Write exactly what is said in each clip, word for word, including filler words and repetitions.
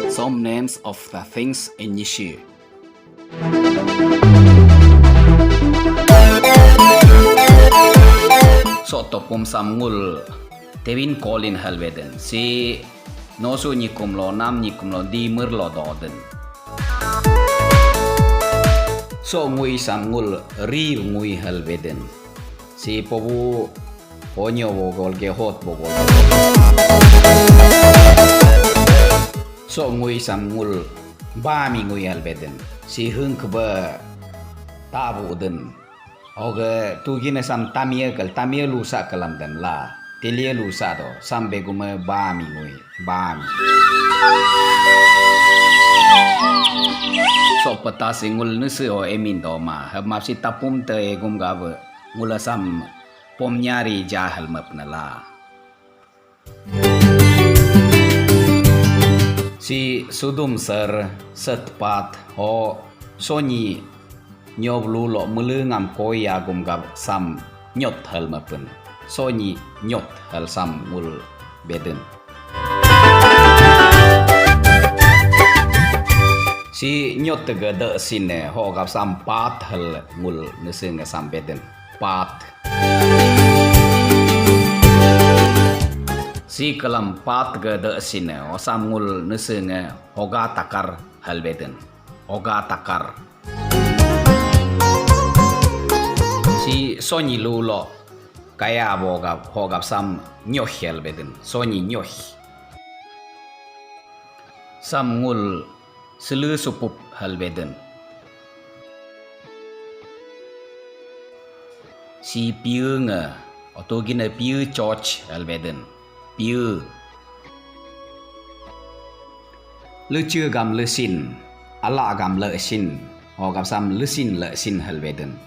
Some names of the things in Nyishi. So topum sam ngul tewin kolin halweden. Si nosu nyikum lo, nam nyikum lo, di mer lo doden. So ngui sam ngul ri ngui halweden. Si pobu honyo bogol ke hot bogol. So ngui sam ngul bami ngui halweden. Si hung keba tabu den. Oga tugina sam tamia kal, tamia lusa kalam dan la. Telia lusa do, sam beguma bami ngui, bami. So peta singul nese o emin do ma, hab map si tapum te egum gabe, ngula sam pom nyari jahal map na la. Si sudum ser setpat ho sonyi nyob lulo melengam koi agum gab sam nyot hal mapun. Sonyi nyot hal sam ngul bedun. Si nyot tege de sine ho gab sam pat hal ngul nese nge sam bedun. Pat. Si kalam pat ge de sine, osam ngul nese nge hoga takar halbeden. Hoga takar. Si sonyi lulo kaya bogap hogap sam nyoh halbeden. Sonyi nyoh. Sam ngul sele supup halbeden. Si piu nge, oto gina piu church halbeden. Piu. Lece gam lesin, ala gam lesin, hogap sam lesin lesin halbeden.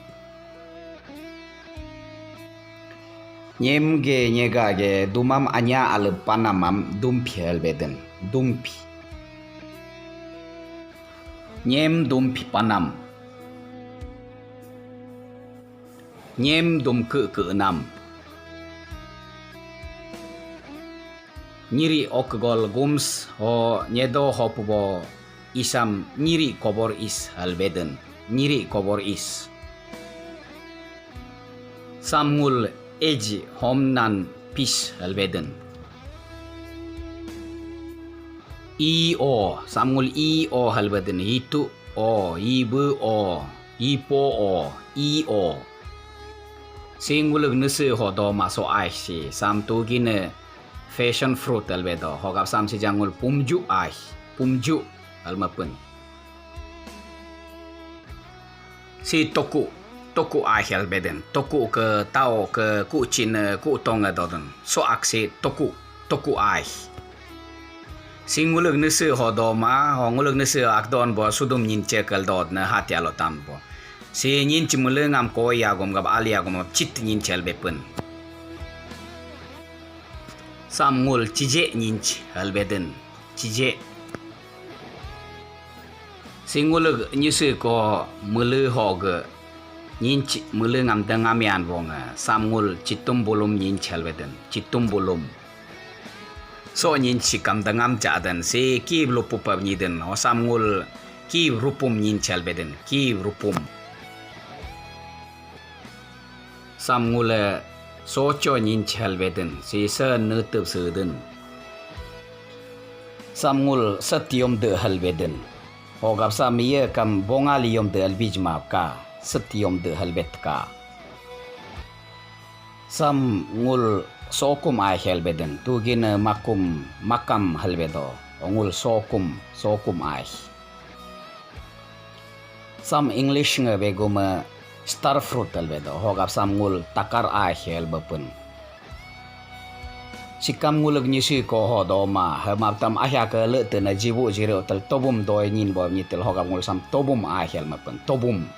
Nyem ge nyega ge dumam anya alep panamam dumpi halbeden. Dumpi. Nyem dumpi panam. Nyem dum ke ke enam. Nyiri okgol gums ho nyedo hopubo isam nyiri kobor is halbeden. Nyiri kobor is. Sam ngul ej homnan pis halbeden. I o, sam ngul i o halbeden. Hitu o, ibu o, ipo o, i o. Singuluk nese ho do maso ai si, sam tu gine fashion fruit halbedo. Hogap sam si jangul pumju ai, pumju halmapun. Si toku, toku ai halbeden. Toku ke tao ke ku chin, ku tong dodon. So ak si toku, toku ai. Si nguluk nese ho do ma, ho nguluk nese ak don bo sudum nyin chekel dod ne hati alo tan bo. Si nyin chimule ngam ko ya gom gab ali ya gom chit nyin chel bepun. Sam ngul chije nyin halbeden. Chije. Singuluk nyisi ko mele hoge nyinch mele ngam dengam yan bonge sam ngul chitum bulum nyinch halbeden. Chitum bulum. So nyinch kam dengam jaden si ki lupup nyiden. O sam ngul ki rupum nyinch halbeden. Ki rupum. Sam ngule socho nyinch halbeden, si sen nutup seden. Sam ngul set yom de halbeden. Hogap sam ye kam bongal yom de halbij map ka, set yom de halbet ka. Sam ngul sokum ai halbeden, tugin makum makam halbedo, ngul sokum, sokum ai. Sam English nge begum star fruit halbedo, hogap sam ngul takar ai halbepun. Sikam nguluk nyisi ko ho do ma, hemap tam ahya ke le tena jibu jire hotel tobum doi nyin bo nyitel hogap ngul sam tobum ai halmepun, tobum.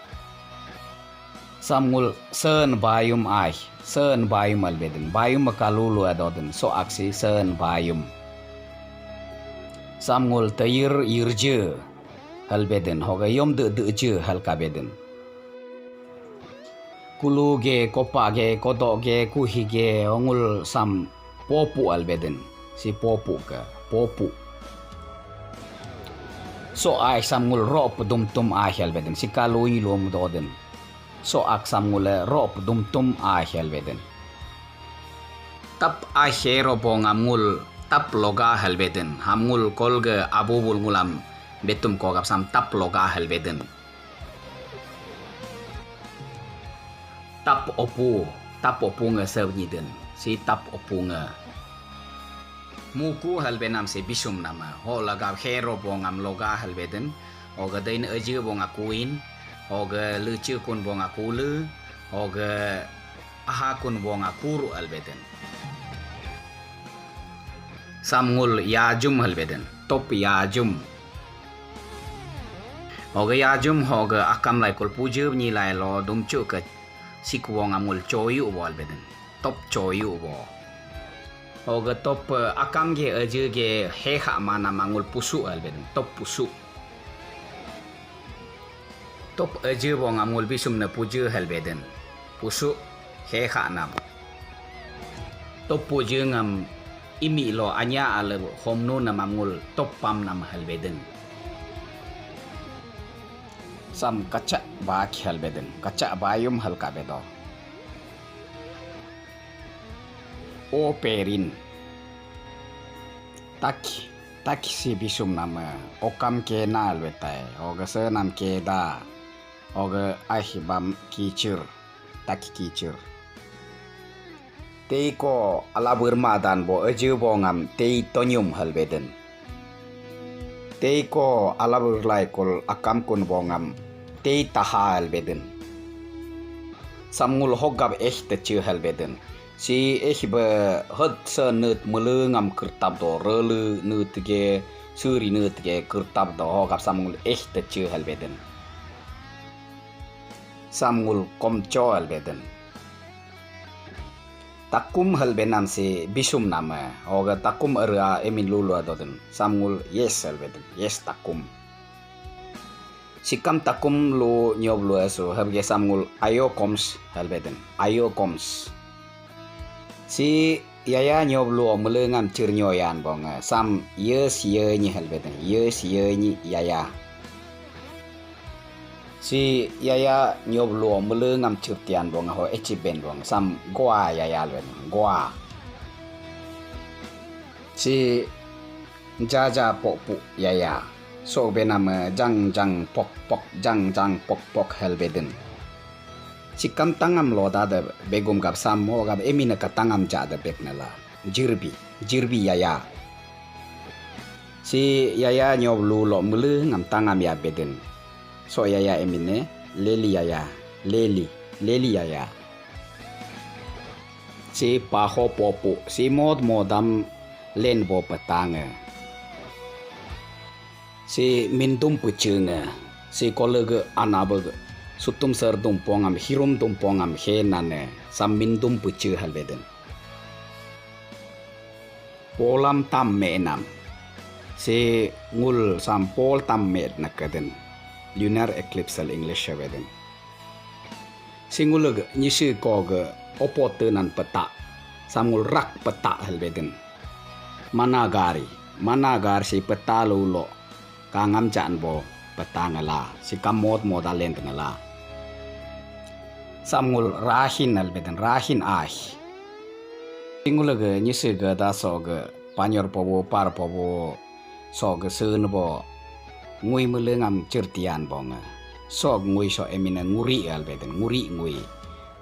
Sam ngul sen bayum ai, sen bayum halbeden, bayum maka lulu adodin, so aksi sen bayum. Sam ngul teyir yirje halbeden, hoga yom de de je halka beden. Kulu ge, kopa ge, kodok ge, kuhi ge, ongul sam popu halbeden, si popu ke, popu. So ai sam ngul rop dum tum ai hel beden. Sika lui lum doden. So ak sam ngul rop dum tum ai hel beden. Tap ai hero bongam ngul tap loga hel beden. Ham ngul kolge abu bul ngulam betum kogap sam tap loga hel beden. Tap opu, tap opu nge sew nyiden, si tap opu nge. Muku hel benam si bisum nama, ho lagap hero bongam loga hel beden, hoge dain eje bonga kuin, hoge lece kun bonga kule, hoge aha kun bonga kuru hel beden. Sam ngul yajum hel beden, top yajum. Hoge yajum hoge akam lai kul puju nyi lai lo dumcu ke sik wong am ngul coyu bo hel beden. Top coyu bo. Hoge top, eh, akam ge eje ge heha mana ma ngul pusu hel beden. Top pusu. Top eje bo ngam ngul bisum ne puju hel beden. Pusu heha nam. Top puju ngam imi lo anya ale homnu nam am ngul top pam nam hel beden. Sam kaca ba hel beden. Kaca bayum hel ka bedo. O perin. Tak, tak si bisum nama. Okam kena hel betai. Hoge senam keda. Hoge ahibam kicir. Tak kicir. Tei ko ala berma dan bo eje bongam tei tonyum hel beden. Tei ko ala berlai kul akam kun bongam tei taha hel beden. Sam ngul hogap eh tece hel beden. Si eh be het se nut melengam kertap do rele nut ge suri nut ge kertap do hogap sam ngul eh tece hel beden. Sam ngul komco hel beden. Takum hel benam si bisum nama. Hoge takum area emin lulu doden. Sam ngul yes hel beden. Yes takum. Sikam takum lu nyob lu esu. Hebge sam ngul ayo koms hel beden. Ayo koms. Si yaya nyob luo melengam cirnyo yan bong, eh, sam yes ye nyi hel beden, yes ye nyi yaya. Si yaya nyob luo melengam cirtian bong, ho eciben bong, sam goa yaya hel beden, goa. Si jaja pok pu yaya. So benam, eh, jang jang pok pok, jang jang pok pok hel beden. Sikam tangam lo da de begum gap sam mo gap emine ka tangam ja de bek nela. Jirbi, jirbi yaya. Si yaya nyob lu lo mele ngam tangam ya beden. So yaya emine, leli yaya, leli, leli yaya. Si paho popu, si mod modam len bo petange. Si mindum pecenge, si kolege anabege, sutum ser dumpongam, hirum dumpongam he nane, sam mindum pece hel beden. Polam tam me enam, si ngul sam pol tam me nakeden, lunar eclipse hel English hel beden. Si ngulege nyisi koge opo tenan peta, sam ngul rak peta hel beden. Managari, managar si peta lulo, kangam jan bo peta ngela, si kamot moda lent ngela. Sam ngul rahin hel beden, rahin ah. Si ngulege nyisi ge daso ge panyor pobo, par pobo, so ge sen bo ngui melengam cirtian bonge. So ngui so emine nguri hel beden, nguri ngui.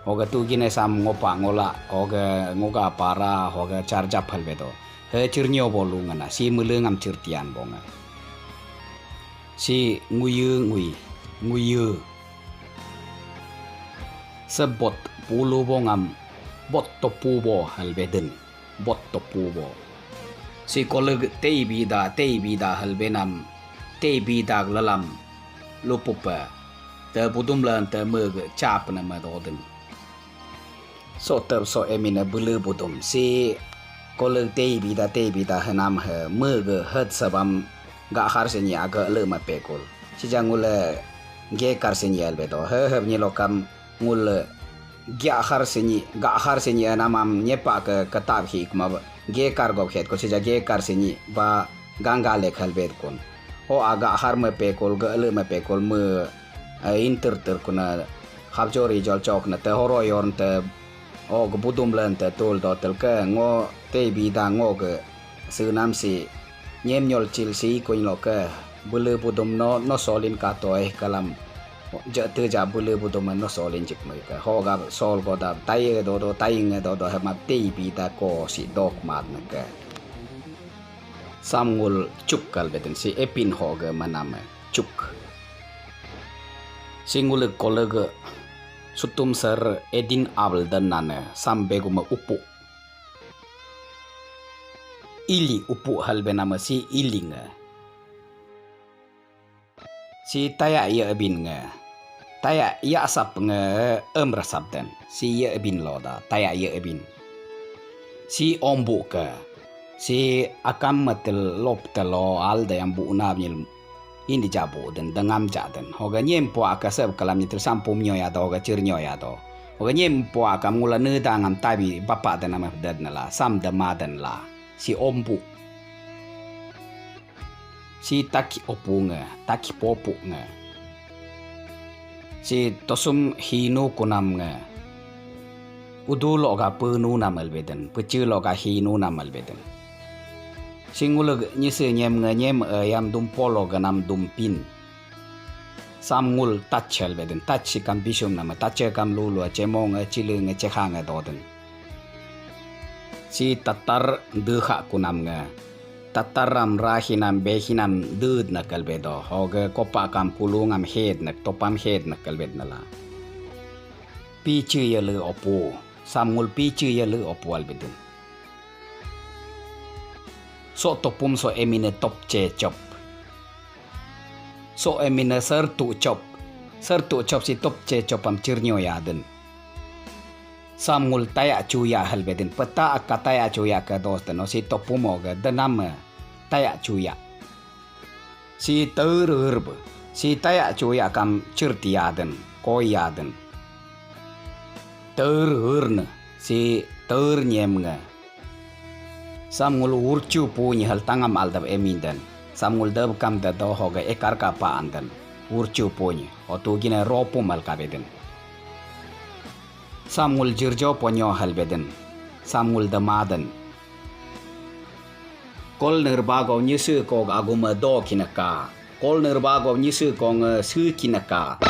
Hoge tugine sam ngopa ngola, hoge ngoga para, hoge carjap hel bedo. He cirnyo bo lu ngena, si melengam cirtian bonge. Si nguye ngui, nguye. Sebot pulu bongam, bot topu bo hel beden. Bot topu bo. Si kolege tei bida, tei bida hel benam, tei bidak lelam lupupe. Te budum len te mege cap ne me doden. So tep so emine bele budum. Si kolege tei bida, tei bida henam he mege het sebam gak har senyi age le me pekul. Sija ngule ge kar senyi hel bedo. He he nyelokam ngul giahar senyi, gahar senyi anamam nyepa ke ketap hi kuma ba. Gekar gop het ko sija gekar senyi ba gangga lek hel bet kun. Ho aga har me pekol ge ele me pekol me, eh, inter ter kuna habjori jol chok na te horo yor te o ge budum len te tul do tel ke ngo te bi da ngo ge senam si nyem nyol chil si kuin lo ke bele budum no, no solin ka toi kalam je te ja bele budum no solin jik me ke ho ga sol go da tai do do tai nge do do he ma te bi da ko si dok mat ne ke. Samngul chuk kal beden si epin ho ge maname chuk. Si ngule kolege sutum ser edin abel den nane sam begume upu. Ili upu hal bename si ilinge. Si taya ye ebin nge. Taya ya sap nge em resap den. Si ye ebin lo da, taya ye ebin. Si ombu ke. Si akam metel lop telo al da yang bu unab nyil indi jabu den, dengam ja den. Hoga nyem pua ke seb kalam nyetel sampum nyoya do, hoga cir nyoya do. Hoga nyem pua kam ngula neda ngam tabi bapa den nama den la, sam dema den la. Si ombu. Si taki opu nge, taki popu nge. Si tosum hinu kunam nge. Udu loga penu namal beden, peci loga hinu namal beden. Si nguleg nyese nyem nge nyem, eh, yam dumpo loga nam dumpin. Samngul tachel beden, tach si kam bisum nama, tache kam lulu, cemong nge, chile nge, chekha nge doden. Si tatar deha kunam nge. Tataram rahinam behinam dud na kalbedo. Hoge kopa kam kulungam hed na topam hed na kalbed nala. Pichu yele opu. Samngul pichu yele opu albedin. So topum so emine topche chop. So emine sertu chop. Sertu chop si topche chopam chirnyo yadin. Samngul taya chuya halbedin. Peta aka taya chuya ke dos deno si topumo ge denam taya chuya. Si terurb. Si taya chuya kam chirti yadin. Koi yadin. Terurne. Si ternyem nge. Samngul urchu punyi hal tangam aldab emin den. Samngul dab kam da doho ge ekar ka pa anden. Urchu punyi. Otu gine ropum al kabedin. Samngul jirjo ponyo halbedin. Samngul demaden. Kol nirbago nyisi kog aguma do kinaka. Kol nirbago nyisi kong, eh, si kinaka.